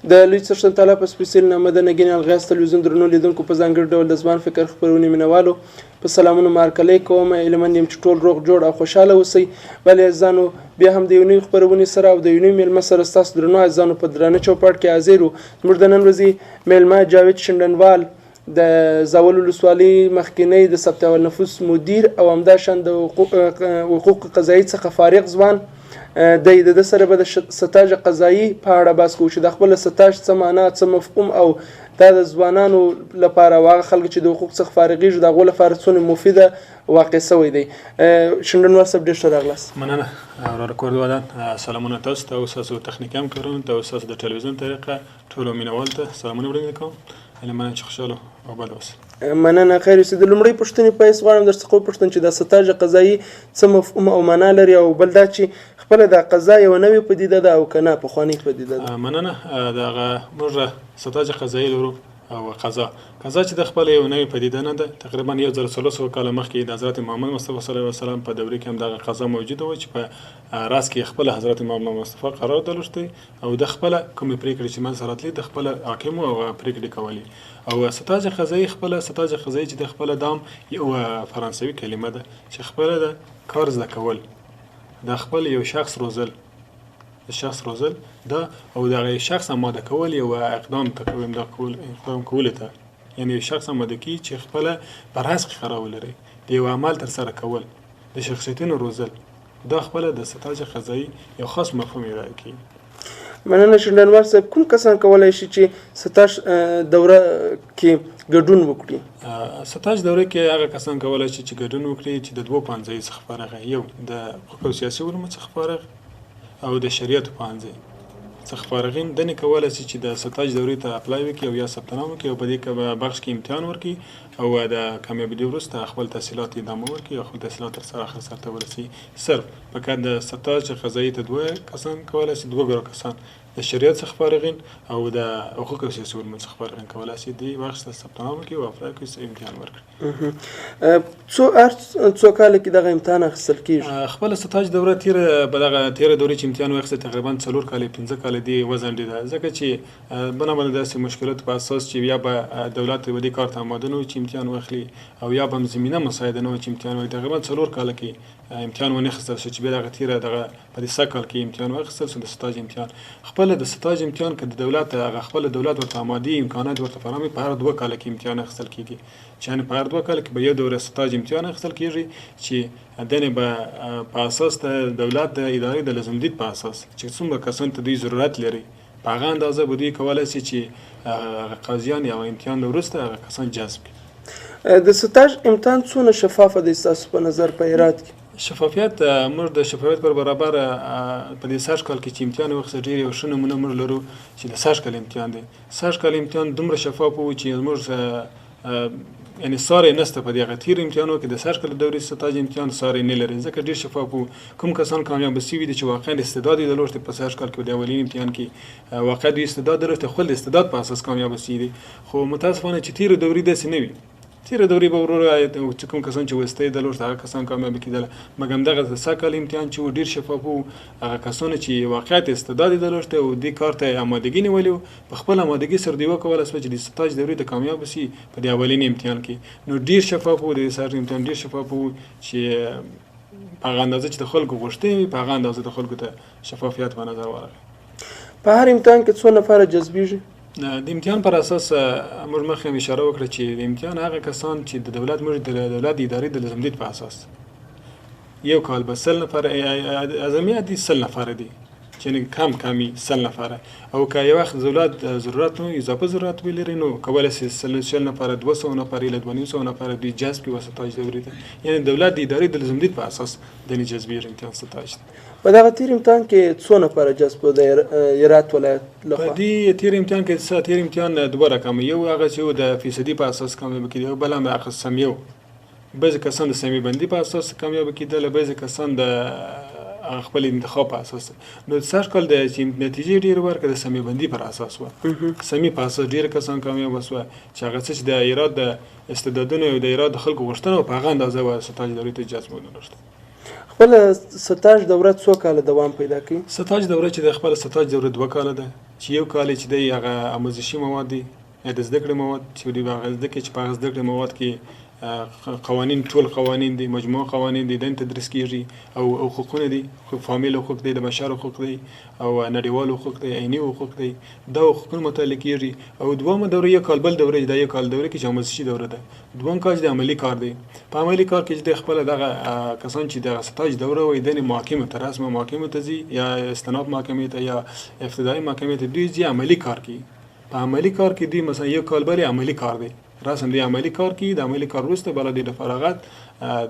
د لوی څښتن تعالی په سپېڅلي نامه د نګین الغیاث تلویزیون درنو لیدونکو، په ځانګړي ډول د ځوان فکر خپرونې مینوالو په سلامونو مارکلی کوم. هیله مند یم چې ټول روغ جوړ او خوشحاله اوسئ. بله عزیزانو، بیا هم د یو نوي خپرونې سره او د یو نوي میلمه سره ستاسو درنو عزیزانو په درانه چوپړ کې حاضر وو. زموږ د نن ورځې میلمه جاوید شینډنوال، د زاول ولسوالۍ مخکینی د ثبت اول نفوس مدیر او همداشان د حقوق قضایي څخه فارغ ځوان دی. د ده سره به د ستاژ قضایي په اړه بحث کوو چې د خپل ستاژ څه معنا، څه مفهوم او دا د ځوانانو لپاره او هغه خلک چې د حقوق څخه فارغېږي د هغو لپاره څونه مفیده واقع سوی دی. شینډنوال صاحب، ډېر ښه راغلاست. مننه وروره، کور دې ودان. سلامونه تاسو ته او ستاسو تخنیکي همکارانو ته او ستاسو د ټلویزیون طریقه ټولو مینوالو ته سلامونه وړاندې کوم. هیله مننه چې خوشحاله او اباد اوسئ. مننه، خیر اوسې. د لومړۍ پوښتنې په حیث غواړم درڅخه وپوښتم چې دا ستاژ قضایي څه مفهوم او معنا لري، او بل دا چې خپله دا قضا یوه نوې پدیده ده او که نه پخوانۍ پدیده ده؟ مننه. دغه موږ ستاژ قضایي لرو او قضا چې د خپل یو نوې پدیده نه ده. تقریبا 1400 کاله مخکې د حضرت محمد مصطفی صلی الله علیه وسلم په دورې کې هم دغه قضا موجوده وه چې په راس کې خپل حضرت محمد مصطفی قرار درلود او د خپل کومې پریکړې چې منځ راتلې د خپل حاکم او پریکړې کولې. او ستاژ قضایي، خپل ستاژ قضایي چې د خپل دام یو فرانسوي کلمه ده چې خپل د کار زده کول، د خپل یو شخص روزل، د شخص روزل دا او دغه شخص آماده کول یو اقدام ته کوم دا کول اقدام کول ته، یعنی یو شخص آماده کی چې خپل پر راس کې قرار ولري، د یو عمل تر سره کول، د شخصیتونو روزل، دا خپل د ستاژ قضایي یو خاص مفهوم ارائه کوي. مننه شینډنوال صاحب. کوم کسان کولای شي چې ستاژ دوره کې ګډون وکړي؟ ستاژ دوره کې هغه کسان کولای شي چې ګډون وکړي چې د دوو پوهنځیو څخه فارغ، یو د حقوق او سیاسي علومو څخه فارغ او د شریعت پوهنځي څخه فارغین دنې کولای شي چې د ستاژ دورې ته apply وکړي او یا ثبت نام وکړي او په دې بخش کې امتحان ورکړي او د کامیابېدو وروسته خپل تحصیلات ادامه ورکړي او خپل تحصیلات تر سره اخر سرته ورسوي. صرف فقط د ستاژ قضایي ته دوه کسان کولای شي، دوه ګروه کسان، د شریعت څخه فارغین او د حقوق او سیاسي علومو څخه فارغین کولای شي دې بخش ته ثبت نام وکړي او apply وکړي، امتحان ورکړي. څو هر څو کاله کې دغه امتحان اخیستل کېږي؟ خپل ستاژ دوره تیره په دغه تیره دورې چې امتحان واخیسته تقریبا 4 کاله 5 کاله دی وځنډېده، ځکه چې بنا باندې داسې مشکلاتو په اساس چې یا به دولت به دې کار ته آماده نه و چې امتحان واخلي او یا به هم زمینه مساعده نه وه چې امتحان واخلي. تقریبا 4 کاله کې امتحان ونه خستل شو چې بیا دغه تیره دغه په دې سږ کال کې امتحان واخیستل شو د ستاژ امتحان. خپل د ستاژ امتحان که د دولت هغه خپل دولت ورته آمادي امکانات ورته فراهم وي، په هر 2 کاله کې امتحان اخیستل کېږي، چې یعنې په هر 2 کاله کې به یو دوره ستاژ امتحان اخیستل کېږي چې دنې به په اساس د دولت د ادارې د لزوم دید په اساس چې څومره کسان ته دوی ضرورت لري په هغه اندازه به دوی کولای شي چې هغه قاضیان یا امتحان وروسته هغه کسان جذب کړي. د ستاژ امتحان څونه شفافه دی ستاسو په نظر په هرات کې؟ شفافیت، موږ د شفافیت پر برابر په دې سږ کال کې چې امتحان واخیست ډېر یو ښه نمونه موږ لرو چې د سږ کال امتحان دی. سږ کال امتحان دومره شفاف و چې موږ یعنې ساری نشته په دې هغه تېرو امتحانو کې د سږ کال دورې ستاژ امتحان ساری نه لري، ځکه ډېر شفاف و. کوم کسان کامیاب سوي دي چې واقعا استعداد یې درلود په سږ کال کې د اولین امتحان کې واقعا دوی استعداد درلود، خپل د استعداد په اساس کامیاب سوي دي. خو متاسفانه چې تېرو دورې داسې نه وي. تېره دورې به وروره چې کوم کسان چې واسطه یې درلود هغه کسان کامیاب کېدل، مګر دغه د سږ کال امتحان چې و ډېر شفاف و. هغه کسانو چې واقعیت استعداد یې درلود او دې کار ته یې آمادګي نیولې و، په خپل آمادګي سره دوی وکولای شول چې د ستاژ دورې ته کامیاب شي په دې اولین امتحان کې. نو ډېر شفاف و، د دې سږ امتحان ډېر شفاف و چې په هغه اندازه چې د خلکو غوښتنې وي په هغه اندازه د خلکو ته شفافیت په نظر ورغی. په هر امتحان کې څو نفره جذبېږي؟ د امتحان پر اساس موږ مخکې هم اشاره وکړه چې د امتحان هغه کسان چې د دولت موږ د دولت د ادارې د لزوم دید په اساس یو کال به 100 نفره اعظمیت دي 100 نفره دي چې کم کمی 100 نفره، او که یو وخت دولت ضرورت نو اضافه ضرورت ولري نو کولای شي 100 نفره 200 نفره الی 250 نفره دوی جذب کړي ستاژ دورې ته. یعنې دولت د ادارې د لزوم دید په اساس د جذبېږي امتحان ستاژ ته. په دغه تېر امتحان کې څو نفره جذب د هرات ولایت لخوا؟ په دې تېر امتحان کې تېر امتحان دوه رقمه، یو هغه چې د فیصدي په اساس کامیاب کېده، یو بل هم هغه سمیه و. بعضې کسان د سمیه بندي په اساس کامیاب کېدل، بعضې کسان د خپل انتخاب په اساس. نو سږ کال د چې نتیجې ډېرې ورکړه د سمیه بندي پر اساس وه. سمیه په اساس ډېر کسان کامیاب شوه چې هغه څه چې د هرات د استعدادونو او د هرات د خلکو غوښتنه وه په هغه اندازه وه ستاژ دورې ته جذب ونه. خپل ستاژ دوره څو کاله دوام پیدا کوي؟ ستاژ دوره چې د خپل ستاژ دوره 2 کاله ده. چې یو کال چې دی هغه آموزشي مواد دي یا د زده کړې مواد چې دوی به هغه زده کوي، چې په هغه زده کړې مواد کې قوانین، ټول قوانین دي، مجموعه قوانین دي، دین تدریس کیږي او حقوقونه دي، فامیل حقوق دی، د بشر حقوق دی او نړیوال حقوق دی، عیني حقوق دی، دا حقوقونه مطالعه کیږي. او دویمه دوره یو کال بل دوره دا یو کال دوره کې چې آموزشي دوره ده. دویم کال چې د عملي کار دی، په عملي کار کې چې د خپله دغه کسان چې دغه ستاج دوره وایي دنې محاکمو ته، رسمه محاکمو ته ځي یا استناد محکمې ته یا ابتدایي محکمې ته، دوی ځي عملي کار کوي. په عملي کار کې دوی مثلا یو کال بل عملي کار دی، رسم دی عملي کار کوي. د عملي کار وروسته بله دوی د فراغت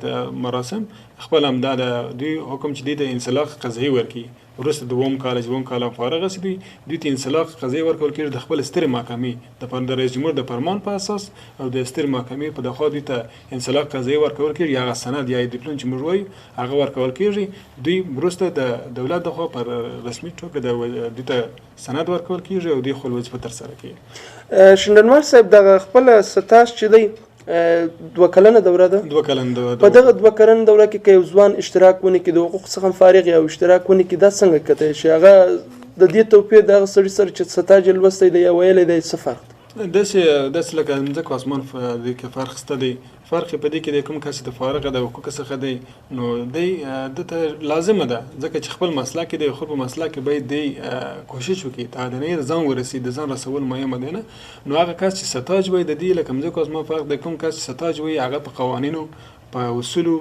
د مراسم خپل هم دا د دوی حکم چې دوی ته انسلاخ قضایي ورکوي. وروسته دوم کال چې دوم کال هم فارغ سي دوی ته انسلاخ قضایي ورکول کېږي د خپل سترې محکمې د رئیس جمهور د فرمان په اساس او د سترې محکمې په دخوا دوی ته انسلاخ قضایي ورکول کېږي، هغه سند یا دیپلوم چې موږ وایو هغه ورکول کېږي. دوی وروسته د دولت دخوا پر رسمي توګه دوی ته سند ورکول کېږي او دوی خپل وظیفه ترسره کوي. شینډنوال صاحب، دغه خپله ستاژ چې دی دوه کلنه دوره ده، 2 کلنه دوره. په دغه 2 کلنه دوره کې که یو ځوان اشتراک ونه کړي، د حقوق څخه فارغ یا اشتراک ونه کړي، دا څنګه کتلی شي؟ هغه د دې توپیر د هغه سړي سره چې ستاژ یې لوستی دی یا ویلی دی څه فرق دی؟ داسې لکه مځکه او اسمان دې کې فرق شته دی. فرق یې په دې کې دی، کوم کس چې د فارغه د حقوقو څخه دی نو دی ده ته لازمه ده، ځکه چې خپل مسلک دی، خپل په مسلک کې باید دی کوشش وکړي تا د نه ځان ورسي، د ځان رسول مهمه دی نه. نو هغه کس چې ستاج وایي د دې لکه مځکه او اسمان فرق دی. کوم کس چې ستاج وایي هغه په قوانینو په اصولو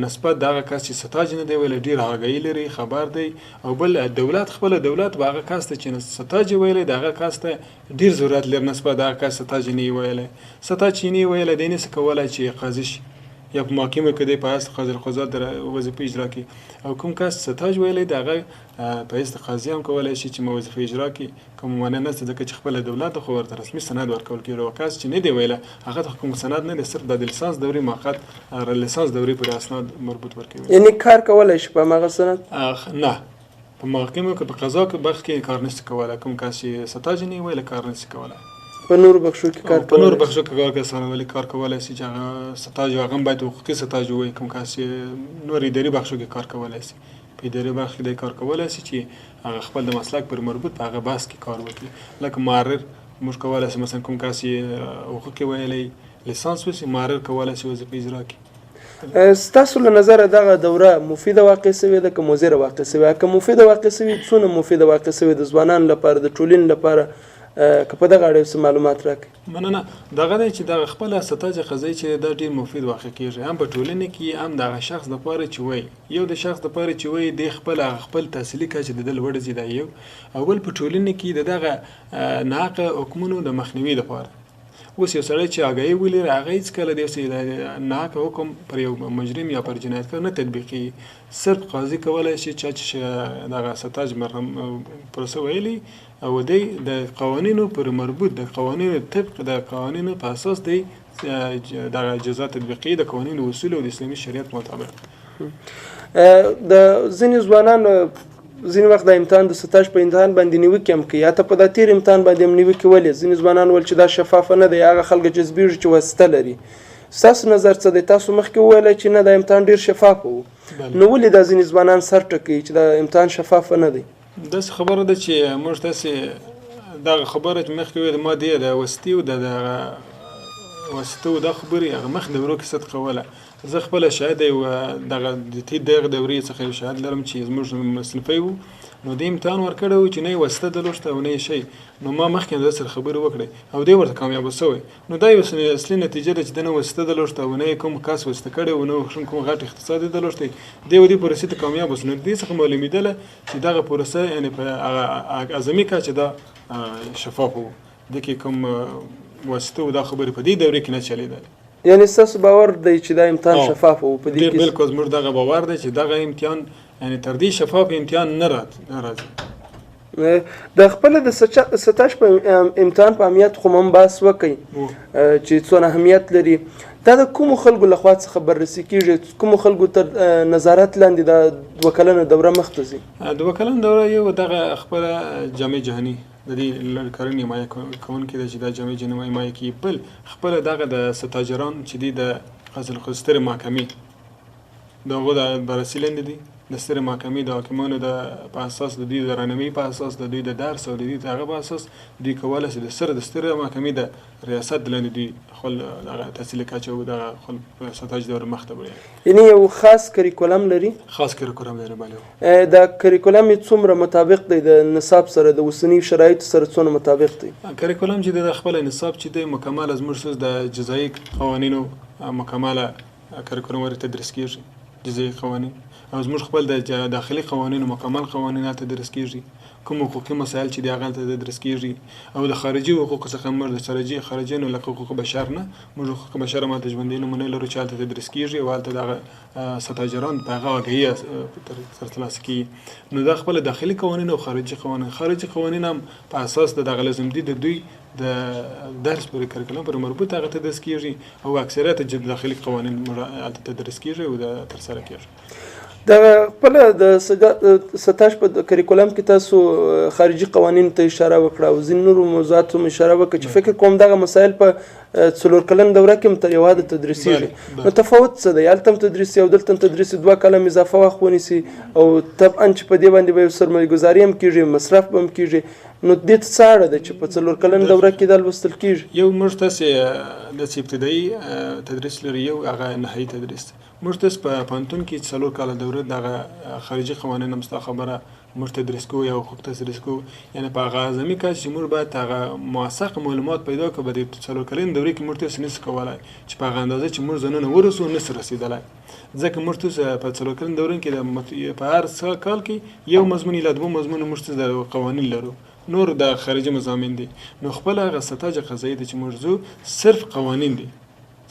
نسبت د هغه کس چې ستاج نه دی ویلی ډېر آګاهي لري، خبر دی. او بل دولت خپله دولت به هغه کس ته چې ستاج ویلی د هغه کس ته ډېر ضرورت لري نسبت د هغه کس ستاج نه یې ویلی. ستاج چې نه یې ویلی دی نسي کولی چې قاضي شي یا په محاکمو کې دی په حیث قاضي القضات د وظیفه اجرا کړي. او کوم کس ستاج ویلی د هغه په حیث قاضي هم کولی شي چې وظیفه اجرا کړي، کوم مانع نشته، ځکه چې خپله دولت خو ورته رسمي سند ورکول کېږي. او کس چې نه دی ویلی هغه ته کوم سند نه دی، صرف د لیسانس دورې موقت لیسانس دورې پورې اسناد مربوط ورکوي. یعنی کار کولی شي په هماغه سند؟ نه، په محاکمو کې په قضا کې بخش کې کار نشي کولی. کوم کس چې ستاج نه ویلی کار نشي کولی. په نورو بخشو کې کار په نورو بخشو کې کار کوي ولې کار کولی شي چې هغه ستاج، هغه هم باید حقوقي ستاج وي. کوم کس چې نور اداري بخشو کې کار کولی شي، په اداري برخه کې دی کار کولی شي چې هغه خپل د مسلک پر مربوط په هغه بحث کې کار وکړي. لکه محرر موږ کولی شو مثلا کوم کس چې حقوقي ویلی لیسانس وسي محرر کولی شي وظیفه اجرا کړي. ستاسو له نظره دغه دوره مفیده واقع سوې ده که مضره واقع سوې؟ که مفیده واقع سوې، څونه مفیده واقع سوې د ځوانانو لپاره، د ټولنې لپاره؟ که په دغه اړه یو څه معلومات راکړئ. مننه. دغه دی چې دغه خپله ستاج قضایي چې دا ډېر مفید واقع کېږي، هم په ټولنې کې هم د هغه شخص دپاره چې وایي، یو د شخص دپاره چې وایي دی خپل هغه خپل تحصیلي کچه د ده لوړ ځي دا یو، او بل په ټولنې کې د دغه ناحقه حکمونو د مخنیوي دپاره. اوس یو سړی چې آګاهي ولري هغه هیڅکله د یو ناحقه حکم پر یو مجرم یا پر جنایتکار نه تطبیقېږي. صرف قاضي کولی شي چا چې دغه ستاج پروسه ویلي او دی د قوانینو پر مربوط د قوانینو طبق د قوانینو په اساس دی دغه جزا تطبیقي د قوانینو اصول او د اسلامي شریعت مطابق. د ځینې ځوانان ځینې وخت د امتحان د ستاژ په امتحان باندې نیوکې هم کوي، حتی په دا تېر امتحان باندې هم نیوکې ولې ځینې ځوانان ول چې دا شفافه نه دی، هغه خلک جذبېږي چې واسطه لري. ستاسو نظر څه دی؟ تاسو مخکې وویل چې نه دا امتحان ډېر شفاف و، نو ولې دا ځینې ځوانان سر ټکوي چې دا امتحان شفافه نه دی؟ داسې خبره ده چې موږ داسې دغه خبره چې مخکې ویل ما دې د واسطې او د دغه واسطو دا خبرې هغه مخ دورو کې صدق کوله. زه خپله شاهد یو دغه د تې دغه دورې څخه یو شاهد لرم چې زموږ صنفی و، نو دې امتحان ورکړی و چې نه یې واسطه درلوده او نه یې شی. نو ما مخکې ده سره خبرې وکړې او دی ورته کامیابه شوی. نو دا یو اصلي نتیجه ده چې ده نه واسطه درلوده او نه یې کوم کس واسطه کړی او نه کوم غټ اقتصاد یې درلوده، دی و دې پروسې ته کامیاب شو. نو دې څخه معلومېدله چې دغه پروسه یعنې په هغه اعظمي کچه دا شفاف و، دې کې کوم واسطه او دا خبرې په دې دورې کې نه چلېدلې. یعنی ستاسو باور دی چې دا امتحان شفاف و په دې کې؟ بالکل، زموږ دغه باور دی چې دغه امتحان یعنی تر دې شفاف امتحان نه راځي. د خپل د ستاژ په امتحان په اهمیت خو مم بحث وکړئ چې څونه اهمیت لري. دا د کومو خلکو له خوا څخه بررسي کېږي، کومو خلکو تر نظارت لاندې دا 2 کلنه دوره مخته ځي؟ 2 کلنه دوره یو دغه خپله جامع جهاني د دې کارونې حمایه کوونکې ده چې دا جامع جهاني حمایه کوي. بل خپله دغه د ستاجران چې دي د قاضي القضات سترې محکمې د هغو د بررسي لاندې دي. د سترې محکمې د حاکمانو د په اساس، د دوی د رهنمایي په اساس، د دوی د درس او د دوی د هغه په اساس دوی کولای شي د سره د سترې محکمې د ریاست لاندې دوی خپل دغه تحصیلي کچه او دغه خپل ستاژ دوره مخته وړي. یعنی یو خاص کریکولم لري؟ خاص کریکولم لري، بله. دا کریکولم یې څومره مطابق دی د نصاب سره، د اوسنیو شرایطو سره څونه مطابق دی؟ کریکولم چې د خپل نصاب چې دی مکمل زموږ د جزایي قوانینو مکمله کریکولم ورته تدریس کیږي، جزایي قوانین او زموږ خپل د داخلي قوانینو مکمل قوانین هلته تدریس کیږي، کوم حقوقي مسایل چې دی هغه هلته تدریس کیږي او د خارجي حقوقو څخه موږ د خارجیانو لکه حقوق بشر نه، موږ حقوق بشر هم هلته ژوندۍ نمونې لرو چې هلته تدریس کیږي او هلته دغه ستاجران په هغه آګاهي ترلاسه کیږي. نو دا خپل داخلي قوانین او خارجي قوانین، خارجي قوانین هم په اساس د دغه لازم دي د دوی د درس پورې کریکولم پورې مربوط هغه تدریس کیږي او اکثریت داخلي قوانین موږ هلته تدریس کیږي او ترسره کیږي. دغه خپله د ستاژ په کریکولم کې تاسو خارجي قوانینو ته اشاره وکړه او ځینې نورو موضوعاتو هم اشاره وکړه چې فکر کوم دغه مسایل په څلور کلن دوره کې هم تر یو حده تدریسیږي. نو تفاوت څه دی؟ هلته هم تدریسي او دلته هم تدریسي، دوه کاله هم اضافه وخت ونیسي او طبعا چې په دې باندې به یو سرمایه ګذاري هم کیږي، مصرف به هم کیږي، نو دې ته څه اړه ده چې په څلور کلن دوره کې دا لوستل کیږي؟ یو موږ تاسې داسې ابتدایي تدریس لري، یو هغه نهایي تدریس. موږ تاسې په پوهنتون کې څلور کاله دوره دغه خارجي قوانین هم ستا خبره موږ تدریس کوو یا حقوق تدریس کوو، یعنې په هغه اعظمي کچ چې موږ باید هغه موثق معلومات پیدا کړو، په دې څلور کلن دورې کې موږ تاسې نشو کولی چې په هغه اندازه چې موږ ځانونه ورسو نشو رسېدلی، ځکه موږ تاسې په څلور کلن دورې کې په هر کال کې یو مضمون یا دوه مضمون موږ تاسې د قوانین لرو، نور د خارجي مضامین دي. نو خپله هغه ستاژ قضایي دی چې موږ ځو صرف قوانین دي،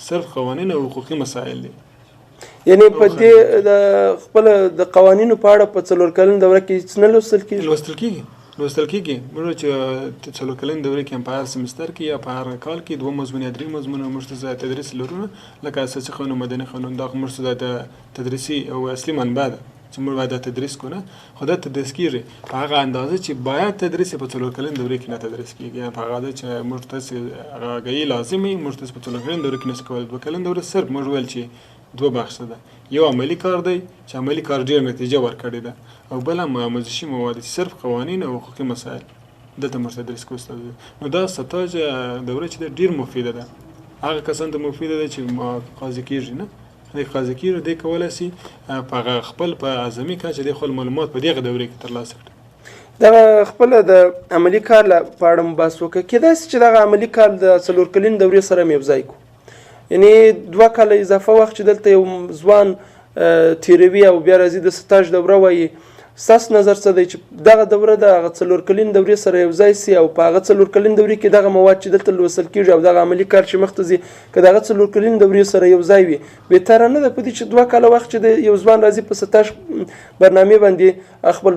صرف قوانین او حقوقي مسایل دي. یعنی په دې د خپل د قوانینو په اړه په څلور کلن دوره کې هیڅ نه لوستل کیږي؟ لوستل کیږي، لوستل کیږي. موږ چې څلور کلن دوره کې هم په هر سمستر کې یا په هر کال کې دوه مضمون یا درې مضمونه موږ ته تدریس لرو، لکه اساسي قانون، مدني قانون، دا موږ ته د تدریسي او اصلي منبع ده چې موږ باید دا تدریس کړو، نه خو دا تدریس کیږي په هغه اندازه چې باید تدریس په څلور کلن دورې کې نه تدریس کیږي، یعنې په هغه اندازه چې موږ تاسې هغه آګاهي لازمي موږ تاسې په څلور کلن دورې کې نشو کولی. دوه کلن دوره صرف موږ ویل چې دوه بخش ده، یو عملي کار دی چې عملي کار ډېر نتیجه ورکړې ده، او بل هم آموزشي مواد چې صرف قوانین او حقوقي مسایل دلته موږ تدریس کوو استاد. نو دا ستاژ دوره چې ده ډېر مفیده ده، هغه کسان ته مفیده ده چې قاضي کیږي، نه دی قاضي کیږي دی کولی شي په هغه خپل په اعظمي کچه دی خپل معلومات په دغه دورې کې ترلاسه کړي. دغه خپله د عملي کار په اړه مو بحث وکړه، کېدای شي چې دغه عملي کار د څلور کلن دورې سره هم یو ځای کړو، یعنی دوه کاله اضافه وخت چې دلته یو ځوان تېروي او بیا راځي د ستاژ دوره وایي، ستاسو نظر څه دی چې دغه دوره د هغه څلور کلن دورې سره یو ځای سي او په هغه څلور کلن دورې کې دغه مواد چې دلته لوستل کیږي او دغه عملي کار چې مخته ځي که د هغه څلور کلن دورې سره یو ځای وي بهتره نه ده؟ په دې چې دوه کاله وخت چې د یو ځوان راځي په ستاژ برنامې باندې خپل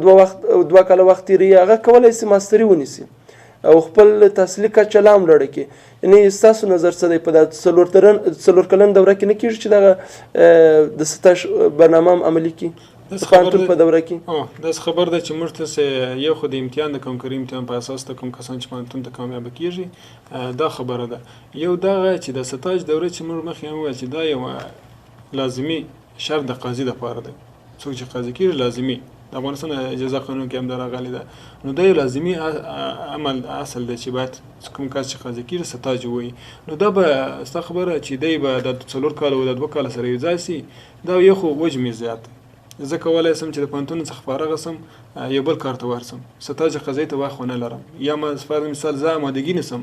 دوه کاله وخت تېروي، هغه کولی سي ماستري ونیسي او خپل تحصیلي کچه لا هم لوړه کړي. یعنې ستاسو نظر څه دی په دا څلور کلن دوره کې نه کیږي چې دغه د ستاژ برنامه هم عملي کړي د پوهنتون په دوره کې؟ داسې خبر ده چې موږ ته یو خو د امتحان د کنکوري امتحان په اساس ته کوم کسان چې پوهنتون ته کامیابه کیږي دا خبره ده. یو دغه چې د ستاژ دوره چې موږ مخکې هم وویل چې دا یو لازمي شرط د قاضي دپاره دی، څوک چې قاضي کیږي لازمي د افغانستان جزا قانون کې هم دا راغلې ده، نو دا یو لازمي عمل اصل دی چې باید کوم کس چې قاضي کیږي ستاژ ووایي. نو دا به ستا خبره چې دی به دا څلور کاله او دا دوه کاله سره یو ځای سي، دا یو خو وجه مې زیات دی، زه کولی سم چې د پوهنتون څخه فارغه سم یو بل کار ته ورسم، ستاژ قضایي ته وخت ونه لرم، یا ما فرض مثال زه آمادګي نیسم.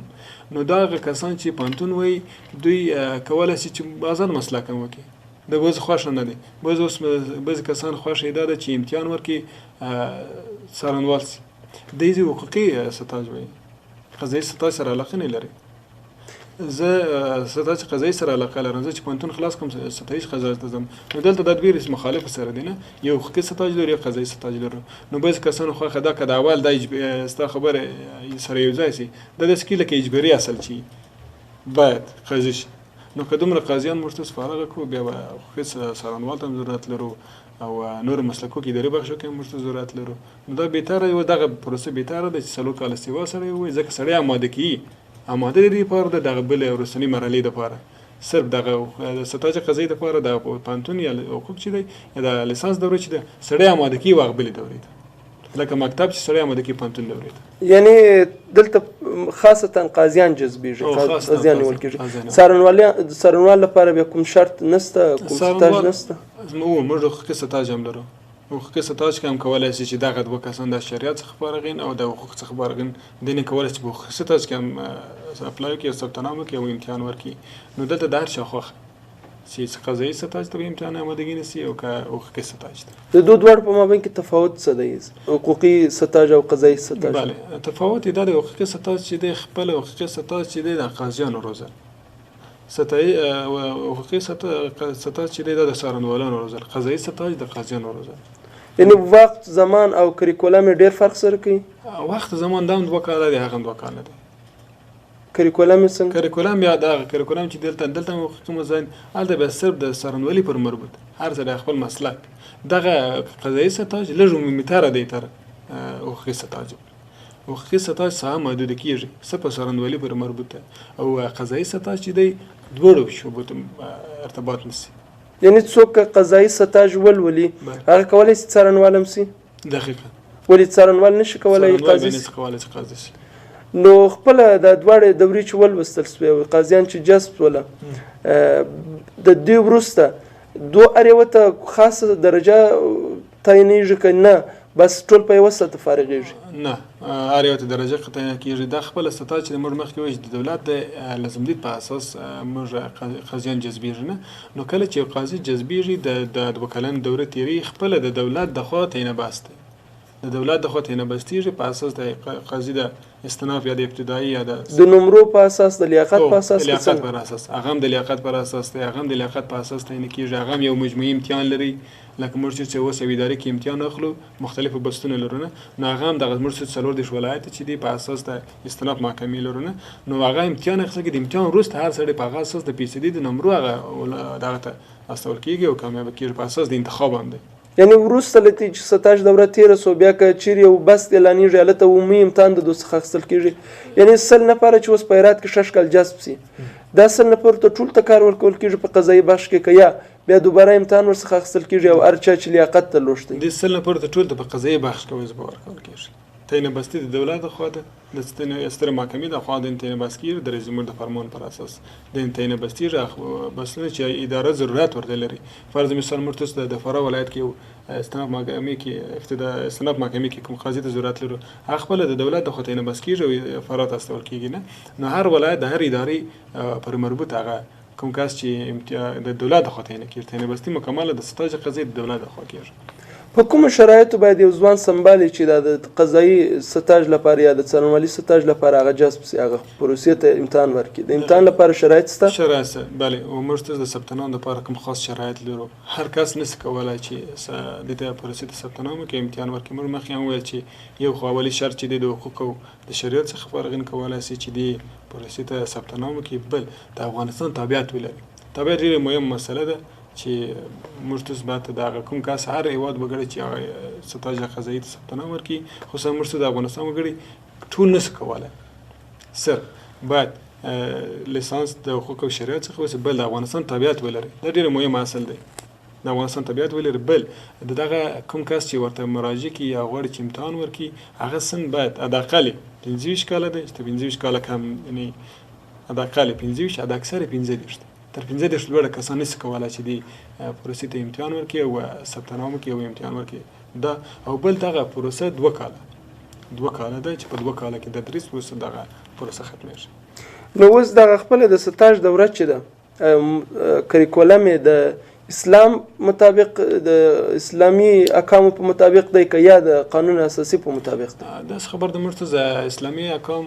نو دا هغه کسان چې پوهنتون وایي دوی کولی سي چې آزاد مسلک هم وکړي، د بعضې خوښه نه دی، بعضې اوس بعضې کسان خوښه یې دا ده چې امتحان ورکړي څارنوال سي، دی ځي حقوقي ستاژ وایي، قضایي ستاژ سره علاقه نه لري. زه ستاژ قضایي سره علاقه لرم، زه چې پوهنتون خلاص کړم ستایش قضایي ته ځم. نو دلته دا دوې رسم مخالف سره دي، نه یو حقوقي ستاژ لري یو قضایي ستاژ لرو. نو بعضې کسانو خوښه دا که د اول دا ستا خبره سره یو ځای سي، دا داسې کېږي لکه اجباري اصل چې باید قاضي شي. نو که دومره قاضیان موږ ته فارغه کړو بیا به حقوقي څارنوال ته هم ضرورت لرو او نورو مسلکو کې اداري بخشو کې هم موږ ته ضرورت لرو. نو دا بهتره یو دغه پروسه بهتره ده چې څلور کاله سیوا سړی ووایي، ځکه سړی آماده کېږي، آماده دی دې لپاره ده دغه بلې وروستنۍ مرحلې دپاره. صرف دغه د ستاج قضایي دپاره د پوهنتون یا حقوق چې دی یا د لیسانس دوره چې ده، سړی آماده کېږي هغه بلې دورې ته، لکه مکتب چې سړی آماده کېږي پوهنتون دورې ته. یعنی دلته خاصتا قاضیان جذبېږي، قاضیان نیول کېږي. څارنوال لپاره بیا کوم شرط نشته، کوم ستاژ نشته؟ موږ حقوقي ستاژ هم لرو. حقوقي ستاژ کې هم کولای شي چې دغه دوه کسان د شریعت څخه فارغین او د حقوق څخه فارغین دینې کولای شي په حقوقي ستاژ کې هم اپلای وکړي او ثبت نام وکړي او امتحان ورکړي. نو دلته د هر چا خوښه چې قضایي ستاژ ته به امتحان آمادګي نیسي او که حقوقي ستاژ ته. د دوه دواړو په مابین کې تفاوت څه دی، حقوقي ستاژ او قضایي ستاژ؟ بله، تفاوت یې دا دی، حقوقي ستاژ چې دی خپل حقوقي ستاژ چې دی د قاضیانو روزل، حقوقي ستاژ چې دی دا د څارنوالانو روزل، قضایي ستاژ د قاضیانو روزل. یعنی وخت، زمان او کریکولم یې ډېر فرق سره کوي؟ وخت زمان دا هم 2 کاله دی، هغه هم 2 کاله دی. کریکولم یې څنګه؟ کریکولم یا دغه کریکولم چې دلته هم حقوقي مزاین، هلته بیا صرف د څارنوالي پر مربوط، هر څه د خپل مسلک. دغه قضایي ستاژ لږ عمومي تره دی تر حقوقي ستاژ. حقوقي ستاژ ساحه محدوده کېږي، څه په څارنوالي پورې مربوط ده، او قضایي ستاژ چې دی دواړو شعبو ته ارتباط نیسي. یعنی څوک که قضایي ستاژ ولولي هغه کولی شي څارنوال هم شي؟ دقیقاً. ولې څارنوال نشي کولی څارنوال قاضي به شي؟ نشي کولی چې قاضي شي. نو خپله دا دواړې دورې چې ولوستل شوې او قاضیان چې جذب شوله، د دې وروسته دوه هر یوه ته خاصه درجه تعینېږي که نه بس ټول په یوه سطح فارغېږي؟ نه، هر یو ته درجه تعین کېږي. دا خپله سطح چې موږ مخکې وویل چې د دولت د لازمدید په اساس موږ قاضیان جذبېږي، نه؟ نو کله چې یو قاضي جذبېږي د 2 کلن دوره تېرېږي، خپله د دولت د خوا تعینه بس دی، د دولت د خوا تعینه بستېږي په اساس د قاضي د استناف یا د ابتدایي یا د د نمرو په اساس، د لیاقت په اساس د که لیاقت څنګه؟ پر اساس، هغه هم د لیاقت پر اساس دی، هغه هم د لیاقت په اساس تعین کېږي، هغه هم یو مجموعي امتحان لري. لکه موږ چې اوس یو ادارې کې امتحان اخلو، مختلفو بستونه لرو، نه؟ نو هغه هم دغه موږ چې 34 ولایت چې دی په اساس د استناف محکمې لرو، نه؟ نو هغه امتحان اخیستل کېږي. د امتحان وروسته هر سړی په هغه اساس د فیصدي د نمرو هغه دغه ته استول کېږي او کامیابه کېږي په اساس د انتخاب هم دی. یعنی وروسته له دې چې ستاژ دوره تېره شوه، بیا که چیرې یو بست اعلانېږي، هلته عمومي امتحان د دوی څخه اخیستل کېږي. یعنی 100 نفره چې اوس په هرات کې 6 کال جذب شي، دا 100 نفرو ته ټول ته کار ورکول کېږي په قضایي بخش کې، که یا بیا دوباره امتحان ورڅخه اخیستل کېږي او هر چا چې لیاقت درلود دی؟ دې 100 نفرو ته ټول ته په قضایي بخش کې وظیفه ورکول کېږي. تعین بستي د دولت د خوا ده، د سترې محکمې د خوا د تعین بست کېږي، د رئیس جمهور د فرمان پر اساس د تعین بستېږي. هغه بستونه چې اداره ضرورت ورته لري. فرض مثال موږ تاسو ته د فراه ولایت کې یو استناف محکمې کې ابتدا استناف محکمې کې کوم قاضي ته ضرورت لرو، هغه خپله د دولت د خوا تعین بست کېږي او فراه ته استول کېږي، نه؟ نو هر ولایت د هر ادارې پر مربوط هغه کوم کس چې د دولت د خوا تعین کېږي، تعین بستي مکمله د ستاژ قضیې د دولت د خوا کېږي. په کومو شرایطو باید یو ځوان سمبالي چې دا د قضایي ستاژ لپاره یا د څارنوالي ستاژ لپاره هغه جذب شي، هغه پروسې ته امتحان ورکړي؟ د امتحان لپاره شرایط شته؟ شرایط شته، بله. او موږ ته د ثبت نام لپاره کوم خاص شرایط لرو. هر کس نشي کولای چې دې ته پروسې ته ثبت نام وکړي، امتحان ورکړي. موږ مخکې هم وویل چې یو خو اولي شرط چې دی د حقوقو د شریعت څخه فارغین کولای شي چې دې پروسې ته ثبت نام وکړي. بل د افغانستان تابعیت ولري. تابعیت ډېره مهمه مسله ده چې موږ تاسو باید د هغه کوم کس هر هېواد وګړي چې هغه ستاژ قضایي ته ثبت نام ورکړي، خصوصا موږ ته د افغانستان وګړي ټول نشو کولای. صرف باید لیسانس د حقوق او شریعت څخه وسي، بل د افغانستان تابعیت ولري. دا ډېر مهم اصل دی، د افغانستان تابعیت ولري. بل د دغه کوم کس چې ورته مراجعه کوي یا غواړي چې امتحان ورکړي، هغه سن باید حداقل 25 کاله دی، چې تر 25 کاله کم، یعنې حداقل 25، حد اکثر 35 دی. تر 35 لوړ کسان نشي کولای چې دې پروسې ته امتحان ورکړي او ثبت نام وکړي او امتحان ورکړي. دا او بل دغه پروسه 2 کاله ده چې په 2 کاله کې د تدریس وروسته دغه پروسه ختمېږي. نو اوس دغه خپله د ستاژ دوره چې ده، کریکولم یې د اسلام مطابق، د اسلامي احکامو په مطابق دی که یا د قانون اساسي په مطابق دی؟ داسې خبر ده موږ ته د اسلامي احکام،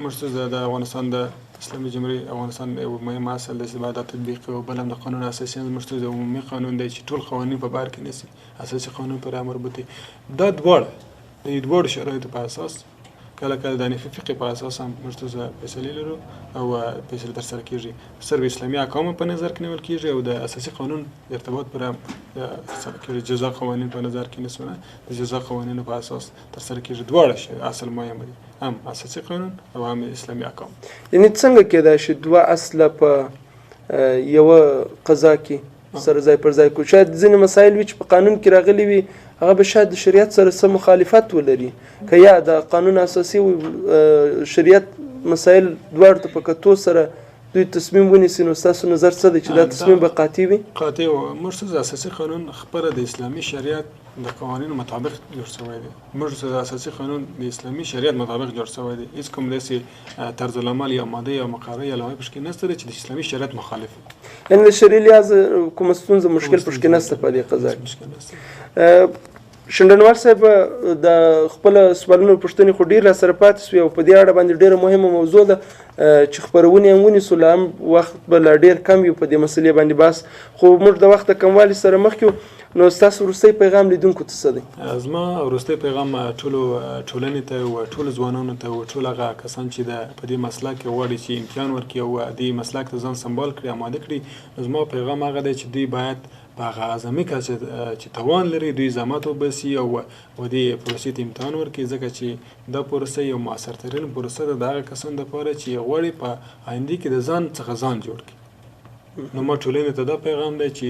موږ ته د افغانستان د اسلامي جمهوري افغانستان یو مهم اصل دی چې باید دا تطبیق او بل هم د قانون اساسي هم موږ ته د عمومي قانون دی چې ټول قوانین په بر کې نیسي، اساسي قانون پورې مربوط دی. دا دواړه د دې دواړو شرایطو په اساس کله کله د حنفي فقې په اساس هم موږ ته فیصلې لرو او فیصلې ترسره کېږي. صرف اسلامي احکام په نظر کې نیول کېږي او د اساسي قانون ارتباط پر هم ترسره کېږي. جزا قوانین په نظر کې نیسو، نه د جزا قوانینو په اساس ترسره کېږي. دواړه شی اصل مهم دي، هم اساسي قانون او هم اسلامي احکام. یعنی څنګه کېدای شي دوه اصله په یوه قضا کې سره ځای پر ځای کړو. شاید ځینې مسایل وي چې په قانون کې راغلي وي، هغه به شاید د شریعت سره څه مخالفت ولري، که یا د قانون اساسي او شریعت مسایل دواړو ته په کتو سره دوی تصمیم ونیسي، نو ستاسو نظر څه دی چې دا تصمیم به قاطع وي؟ قاطع و. موږ څه اساسي قانون خپله د اسلامي شریعت د قوانینو مطابق جوړ شوی دی. موږ څه اساسي قانون د اسلامي شریعت مطابق جوړ شوی دی. هیڅ کوم داسې طرز العمل یا ماده یا مقرره یا لوایح پکې نشته چې د اسلامي شریعت مخالف وي. یعنې د شرعي لحاظ کومه ستونزه مشکل پکې نشته په دې قضا کې. مشکل نشته. شنډنوال صاحب، د خپل سوالونو پوښتنې خو ډېر را سره پاتې شوې او په دې اړه باندې ډېره مهمه موضوع ده چې خپرونې هم ونیسو، لا هم وخت به لا ډېر کم وي په دې مسلې باندې بحث، خو موږ د وخت د کموالي سره مخ یو. نو ستاسو وروستی پیغام لیدونکو ته څه دی؟ زما وروستی پیغام ټولو ټولنې ته او ټولو ځوانانو ته او ټول هغه کسان چې په دې مسلک کې غواړي چې امتحان ورکړي او دې مسلک ته ځان سمبال کړي، اماده کړي، نو زما پیغام هغه دی چې دوی باید په هغه اعظمي کچه چې توان لري دوی زحمت وباسي او دې پروسې ته امتحان ورکړي، ځکه چې دا پروسه یو موثرترین پروسه ده د هغه کسانو دپاره چې غواړي په آیندې کې د ځان څخه ځان جوړ کړي. نو ما ټولنې ته دا پیغام دی چې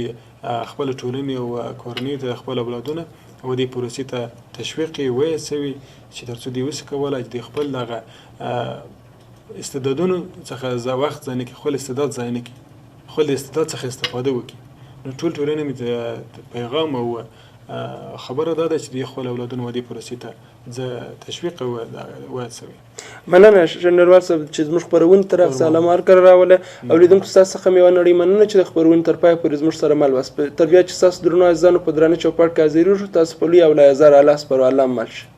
خپل ټولنې او کورنۍ ته خپل اولادونه او دې پروسې ته تشویق کړي، وهڅوي چې تر څو دوی وسي کولی چې دوی خپل دغه استعدادونو څخه وخت ضایع نه کړي، خپل استعداد ضایع نه کړي، خپل استعداد څخه استفاده وکړي. نو ټول ټولنې مې پیغام او خبره دا ده چې دوی خپل اولادونه و دې پروسې ته تشویق او وهڅوي. مننه شنډنوال صاحب چې زموږ خپرونې ته راغسته، الله مو هرکله راوله. او لیدونکو ستاسو څخه مې یوه نړۍ مننه چې د خپرونې تر پایه پورې زموږ سره مل واست. تر بیا چې ستاسو درنو عزیزانو په درانه چوپړ کې حاضرېږو، تاسو په لوی او لایزار الله سپارو. الله مو مل شه.